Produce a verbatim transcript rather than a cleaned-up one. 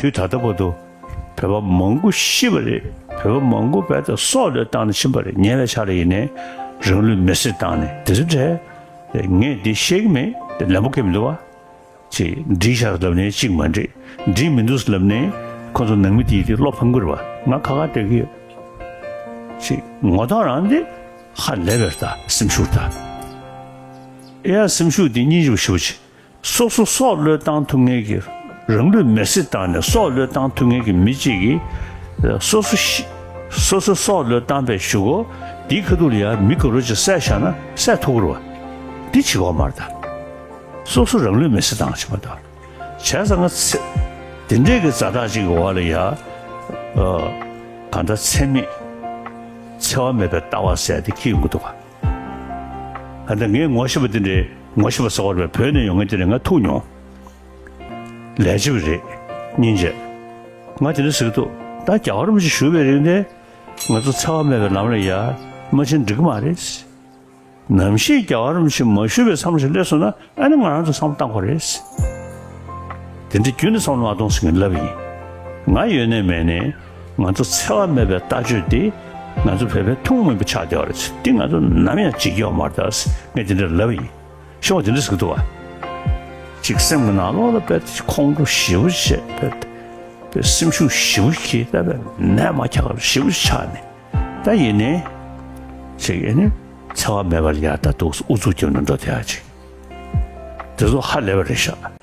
དུས་ད་ལྟ་བར་དུ་བོད་པ་མང་པོ་ཤི་བ་རེད། བོད་པ་མང་པོ་བས་ད་སྲོག་བློས་བཏང་ནས་ཕྱིན་པ་རེད། ཉེ་བའི་ཆར་ལ་ཡིན་ནའི་རང་ལུས་མེར་སྲེག་བཏང་ནས་དེ་ཚོ་འདྲ་ངས་འདི་ཤེས་ཀྱི་མེད། ལན་པོ་ཁེལ་མི་འདུག་བ། ཅིག་འགྲིག་ཤག་ལབ་ནས་གཅིག་མ་འགྲིག་འགྲིག་མི་འདུག་ལབ་ནས་ཁོ་ཚོ་ནང་མི་དེ་ཡིས་དེ་བློ་ཕམ་གི་རེད་བ། ང་ཁ་ཁ་བརྡ་གི་ཡོད། ཅིག་ངོ་ཐོག་རང་དེ་ཧ་ལས་པའི་ད་སེམས་ཤུགས་ད། ཨེ་ཡ་སེམས་ཤུགས་དེ་སྙིང་རྗེ་པོ་ཞེ་པོ་ཅིག་སོ་སོ་སྲོག་བློས་བཏང་ཐུབ་མཁན་གྱི། རང་ལུས་མེར་སྲེག་བཏང་ནས་སྲོག་བློས་བཏང་ཐུབ་མཁན་གྱི་མི་གཅིག་གིས་སོ་སོ་ཤི། སོ་སོ་སྲོག་བློས་བཏང་པའི་གཞུག་གུ་དེའི་ཁ་ཐུག་ལ་ཡང་མི་ག་རེ་ཅིག་བསད་བཞག་ན་བསད་ཐུབ་ཀྱི་རེད་བ། འདི་བྱེད་དགོས་མ་རེད་ད། སོ་སོ་རང་ལུས་མེར་སྲེག་བཏང་བྱེད་མ་ད། བྱས་ཙང་ང་ཚེ། དེ་འདྲས་ཀྱི་ཛ་དྲག་ཅིག་གི་འོག་ལ་ཡ། ཨ། གང་ལྟར་འཚེ་མེད། འཚེ་བ་མེད་པའི་ལྟ་བ་ཟེར་དེ་འཁྱེར་ཡོང་གི་འདུག་ག་ད་ལྟ་ངས་ངོ་ཤེས་པ་དེ་འདྲའི་ངོ་ཤེས་པ་ཟེར་བ་རེད་པས། བོད་ནས་ཡོང་མཁན་དེ་འདྲ་ང་ཐུག་མྱོང་། ལས་བྱེད་པ་རེད། སྙིང་རྗེ། ང་དེ་འདྲ་ཟེར་གྱི་འདུག་ད་རྒྱལ་བ་རིན་པོ་ཆེ་བཞུགས་པའི་རིང་དེ། ང་ཚོ་འཚེ་བ་མེད་པའི་ལམ་ལ་ཡར་མ་ཕྱིན་འགྲིག་གི་མ་རེད། ནམ་ཞིག་རྒྱལ་བ་རིན་པོ་ཆེ་མ་བཞུགས་པའི་མཚམས་ཤིག་སླེབས་སོང་ན་ཨ་ནི་ང་རང་ཚོ་བསམ་བློ་བཏང་དགོས་རེད། དེ་འདྲ་རྒྱུན་ནས་བསམ་བློ་མ་གཏོང་ཟེར་མཁན་ལབ་ཡིན། ང་ཡོད་ནའི་མེད་ནའི་ང་ཚོ་འཚེ་བ་མེད་པའི་ལྟ་སྤྱོད་དེ་ང་ཚོ་བོད་པའི་ཐུན་མོང་མིན་པ་ཆགས་བསྡད་པ་རེད། འདི་ང་ཚོ་ནམ་ཡང་བརྗེད་ཀྱི་ཡོད་མ་རེད་ད། ངས་དེ་འདྲ་ལབ་ཡིན། ཤོག་དེ་འདྲ་ཟེར་གྱི་འདུག་བ། ཅིག་སེམས་ཀྱི་ནང་ལོགས་ལ་དཔེ་ཁོང་ཁྲོ་ཞེ་པོ་བྱས། དཔེ་དཔེ་སེམས་ཤུགས་ཞེ་པོ་གིས་ད་དཔེ་ནད་མ་ཁྱག་ཞེ་པོ་ཆགས་ནས། ད་ཡིན་ནའི། ཅིག་ཡིན་ནའི་འཚེ་བ་མེད་པར་ཡར་ད་འདུག་ཨུ་ཚུགས་རྒྱབ་ནས་འགྲོ་བསྡད་ཡ་ཅིག་དེ་ཚོ་ཧ་ལས་པ་རེད་ཤག